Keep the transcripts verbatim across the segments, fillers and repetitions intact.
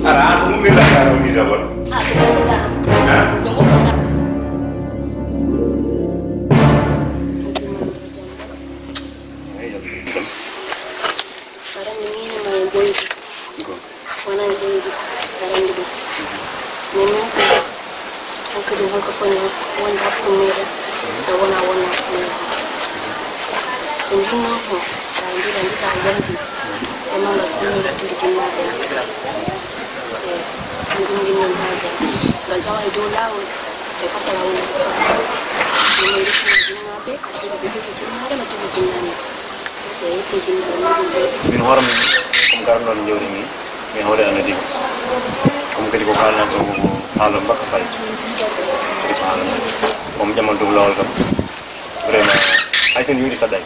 Ara, an ko ɗum min lakkano ni dawol. Ah, ɗum ko ɗa. Ha? Ɗum ko ɗa. Aɗa anndi miin e maa en ɓooydi. Wonaa en ɓooydi, aɗa anndi ɗum. Mais noon ko, on kadi holko foti wonde hakkunde meeɗen, taw wonaa wonaa hakkunde meeɗen. Ɓe mbinnoo ko, tawa mbiɗa anndi tawa yalti, e maa ngal ɗum yaltude jinnaaɓe en. Eey, ɗum ɗum mbinnoo haa jam. Ngal tawa e dow laawol, e fof alaa wonde ko faas. Ɗum en ruttii jinnaaɓe, ɓe jogi jinnaaɓe, ɓe jogi jinnaaɓe. Min hoore min, comme garnoɗo jawdi ni, min hoore annabi. Comme kadi ko kalna ɗo ko haala mbakka fay. Kadi ko haala mbakka. Comme jamal dow lawol kam. Vraiment, hay sen yudi faday.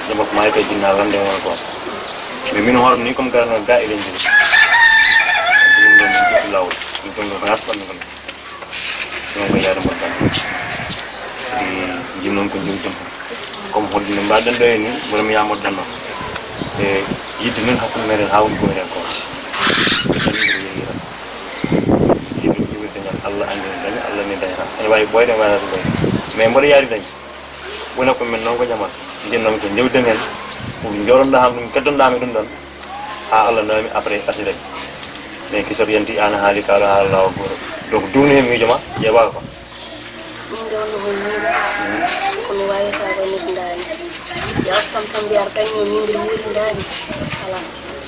Jamal ko maayta jinna lande won ko. Mais min hoore ni comme garnoɗo ga e len jiri. Ɗum ɗon ɗum lawol. Ɗum ɗon ko hasɓan ɗum. Ɗum ko yaade moƴƴan. Kadi jim noon ko jim jam. Comme holɗi no mbaɗen ɗo e ni, mboɗo mi yamoɗo ɗanno. E yidde noon hakkunde meɗen haa woni ko meɗen ko. Ko tan mbiɗo yehi tan. Yimɓe ƴiwirde ngal Allah anndi no daña, Allah ni dañata. Ene waawi ɓooyde, waawi ɓooyde. Mais mboɗo yaari dañ. Wona ko men noon ko jamal. Jim noon ko jawdi men. Ko joronɗa ham ɗum, keddonɗa mi ɗum ɗon. Haa Allah nawmi après assuré. Mais kisot yanti an haali kaɗo haala lawa goto. Donc duuni hen miijo ma ƴeewa ko. Min de wonno hon miijo. Ko mi wawi sa ko nit ndani. Ya tam tam biyar tan yo min bir muri ndani. Ala.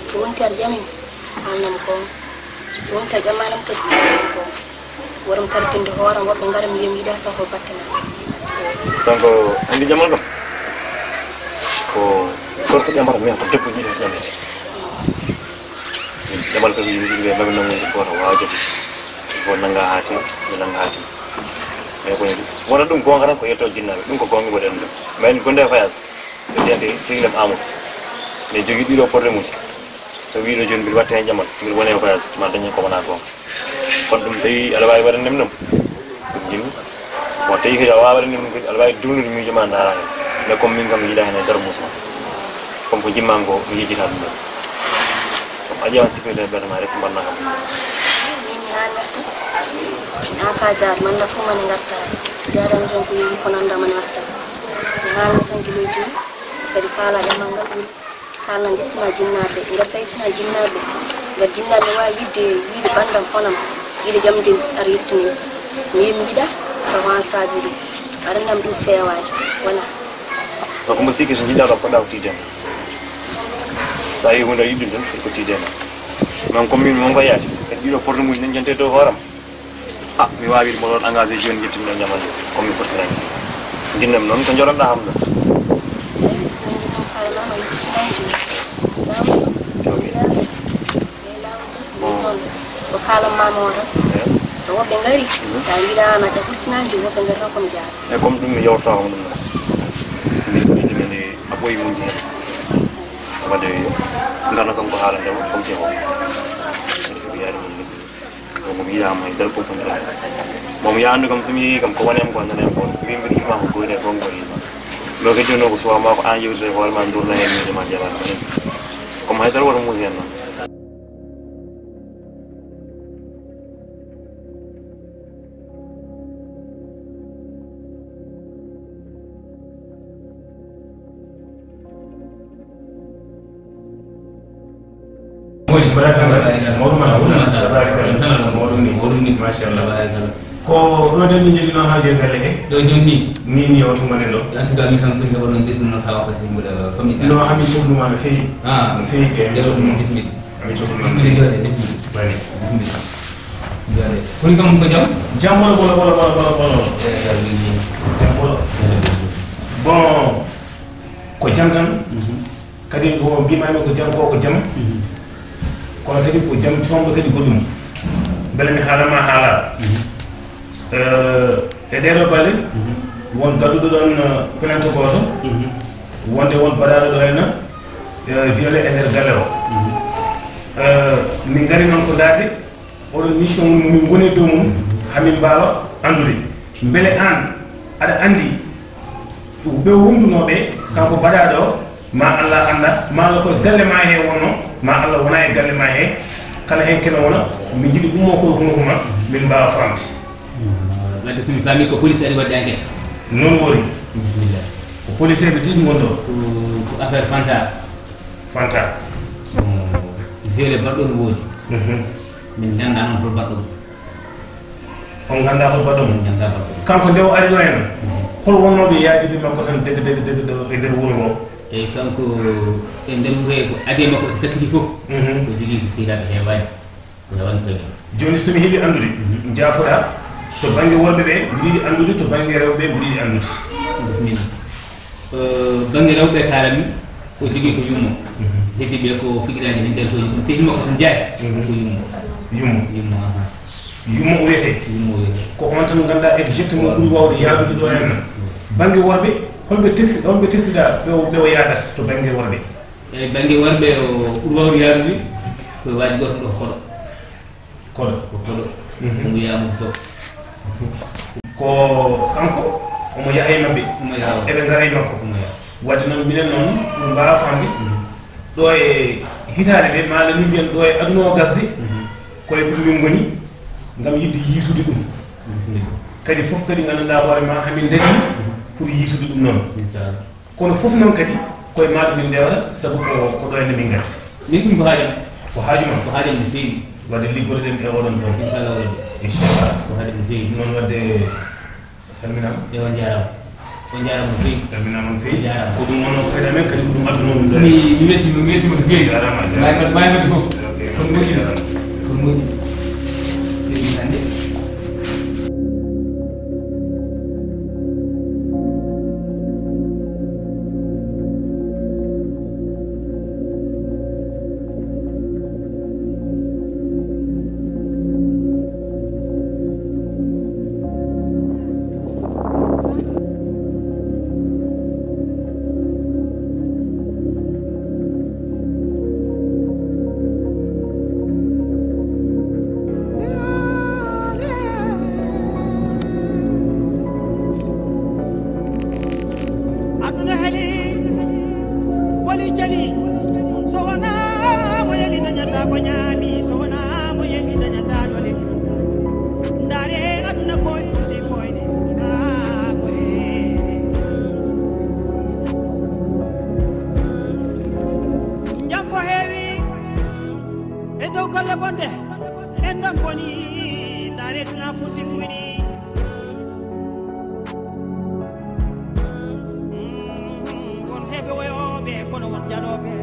So wonti ar jami annam ko. So wonti ar jamanam ko. Worom tartinde hooram woɓɓe ngara mi yemi yiɗa taw ko batte ma. Donc andi jamal ɗo ko gorko ƴamata men ko debbo yiɗi ƴamete. Jamal kadi yimɓe yimɓe mami nangude goto wawa jogi. Ko nanga hati mi nanga hati. Mais ko wona ɗum gonga tan ko yetto jinnaɓe ɗum ko gonga mboɗen ɗo. Mayni gonde fayas. Ɓe mbiyante sehilem Amadou. Mais jogui ɗiɗo porte muji. So wiɗo joni mbiɗa watta hen jamal mbiɗa wona e voyage ma dañi ko wona gonga. Kono ɗum tawi aɗa wawi waɗande mi ɗum. Ɗum jimmi. Bon tawi kadi a wawa waɗande ɗum kadi aɗa wawi duwnude miijo ma daara hen. Mais comme min kam mi yiiɗa hen e dara muusma. Comme ko jimma ko mi yejjita ɗum ɗon. Comme a ƴewan sécurité ɓerde ma rek mbanna kam ɗum ɗon. Min mi haali warta. An ka jaar manda fof mane garta. Jaaran ɗon ko yehi ko nanda mane warta. Mi haali tan kilo joni. Kadi kaala ɗemmal ngal ɓuri. Haalna njettina jinnaaɓe ngal saytina jinnaaɓe ngal jinnaaɓe waawi yidde wiide banndam honam yiɗa jamdin ar yettumin mi mi yiɗa taw han saabi ɗum aɗa nam ɗum feewaade wona. Donc mbo sikki so jiɗɗa ɗo poɗɗa ko tiidema. So a yi hunde a yiɗɗum tan foti ko tiidema. Man comme min mon ko yaade kadi ɗiɗo porte muji nan jante dow hooram. Ah, mi waawii mo ɗoon engagé jooni, njettu-mi ɗoon ñamande, ko mi foti nani. Njinnam noon ko njoɗon-ɗaa am ɗoon. Ko kaalan maa mo tan. So woɓɓe ngari, ta mbiɗa an aɗa ɓurtinaani, woɓɓe ngari tan ko mi jaara. E comme ɗum mi yewtotako ɗum noon. Parce que min ko yimɓe men a ɓooyi mum heen. Wadde ngarno kam ko haalande o, comme c'est bon. Ko yaama e nder ko foti. Moom yaandu kam so mi yehi kam ko woni am ko nana am ko mbi mbi ima ko goyde ko ngori. Ɗo ke jonno ko suwa ma ko an yewtide hoore ma ndurna hen miijo ma jara. Comme hay dara wata muusi hen noon. Mawɗo ma, tabarikalla. Mawɗo ni. Mawɗo ni. Machallah. Tabarikalla. Ko ɗo de min jogino haajo e galle he? Ɗo jonni. Ni, ni o tuma ne ɗo. En tout cas, min kam somi heɓa noon dirtuno tawa ko si mbuɗa famille. No, ami sohlu ma no feewi. Ah. No feewi ke, ami sohlu ma. Bismillah. Ami sohlu ma. Bismillah, jooɗe, bismillah. Bani. Bismillah. Jooɗe. Koni kam ko jam? Jam wala, wala, wala, wala, wala, wala. Eh, eh, eh. Jam wala. Eh, eh, eh. Bon, ko jam tan. Mhm. Kadi ko mbimami ko jam ko, ko jam. Mhm. Kono kadi ko jam coomɗo kadi goɗɗum. Mbele mi haalama haala. Mhm. Eh, e ɗeɗo balle, mhm, won gadduɗo ɗon, eh, plainte gooto. Mhm. Wonde won baɗaɗo ɗo henna, eh, violé e nder galle o. Mhm. Eh, min ngari noon ko ndaade oɗon mission mo min ngoni dow mum, hamin mbaawa anndude. Mbele aan aɗa anndi ɓe wondunoɓe, kanko baɗaɗo o, ma Allah annda, ma Allah koye galle ma he wonno, ma Allah wona e galle ma he. Kala heen kene wona, min njiɗi ummo koye hunuko ma, min mbaawa famde. Wadde so mi faami ko police ari wadde enquête. Noon woni. Bisimilla. Ko police ɓe tigi ngon ɗo. Ko, ko affaire Fanta. Fanta. Viole baɗɗo no woodi. Mhm. Min ngannda noon hol baɗɗo. On ngannda hol baɗɗo mum. Min ngannda baɗɗo. Kanko nde o ari ɗo en, mhm, hol wonnooɓe yaadiiɓe makko tan dege, dege, dege ɗo e nder wuro ngo? Eyi, kanko e nder wuro he ko adii makko e sakkiti fof. Mhm. Ko jogii ko sehilaɓe heewaani. Ko heewaani koye mum. Jooni so mi heɓi anndude, mhm, njaafoɗaa to bannge worɓe ɓe, mbiɗi yiɗi anndude to bannge rewɓe ɓe, mbiɗi yiɗi yiɗi anndude. Bisimilla. Eh, bannge rewɓe kaalanmi, ko jogii ko yumma. Mhm. Heddi ɓe ko figiraaji min njaltooji ɗum. So yumma ko tan jaari, mhm, ko yumma. Yumma. Yumma, aha. Yumma o wiyetee? Yumma o wiyetee. Ko on tan ngannduɗaa exactement ɓuri waawde yaadude ɗo henna. Bannge worɓe, holɓe texte, holɓe textiɗaa ɓe o, ɓe o yaadata to bannge worɓe? Eyi, bannge worɓe o ɓuri waawde yaadude, ko waaji gooto ɗo koɗo. Koɗo. Ko koɗo. Mhm. Omo yaha Amadou Sow. Ko kanko, omo yaha e maɓɓe. Omo yaha. Eɓe ngara e makko. Omo yaha. Wadde noon, minen noon, min mbaawa famde. Mhm. Ɗo e hitaande nde, maa min mbiyen ɗo e aduna o gasde, mhm, koye ɗum min ngoni, ngam yiɗde yiitude ɗum. Bisimilla. Kadi fof kadi ngannduɗaa hoore ma, hamin dañi, mhm, pour yiitude ɗum noon. Inchallah. Kono fof noon kadi, koye maaɗa min ndewata, sabu ko, ko ɗo henne min ngarti. Min ɗum ko haaju am. Ko haaju ma? Ko haaju am no feewi. Wadde liggoɗen e oɗon toon. Inchallahu Rabbi. Inchallah. Ko haaju am no feewi. Noon wadde, salminaama. Ewa, on njaaraama. On njaaraama no feewi. Salminaama no feewi. On njaaraama. Ko ɗum woni o fayda men, kadi ko ɗum adduno ɗum ɗo. Mi, mi weltiima, mi weltiima no feewi. Njaaraama, njaaraama. Maayi, maayi, maayi fof. Ok, kono moƴƴi. Njaaraama. Kono moƴƴi. Feewi hannde. Aduna heli, boli jeli. So wonaa mo yeli dañata ko ñaami, so wonaa mo yeli dañata dole. Ndaare aduna ko e fuɗi foyde. Haa koye. Jam ko heewi e dow golle bonde. En dam boni, ndaare aduna fuɗi fuɗi. Mm, won heɓe woyooɓe, kono won jalooɓe.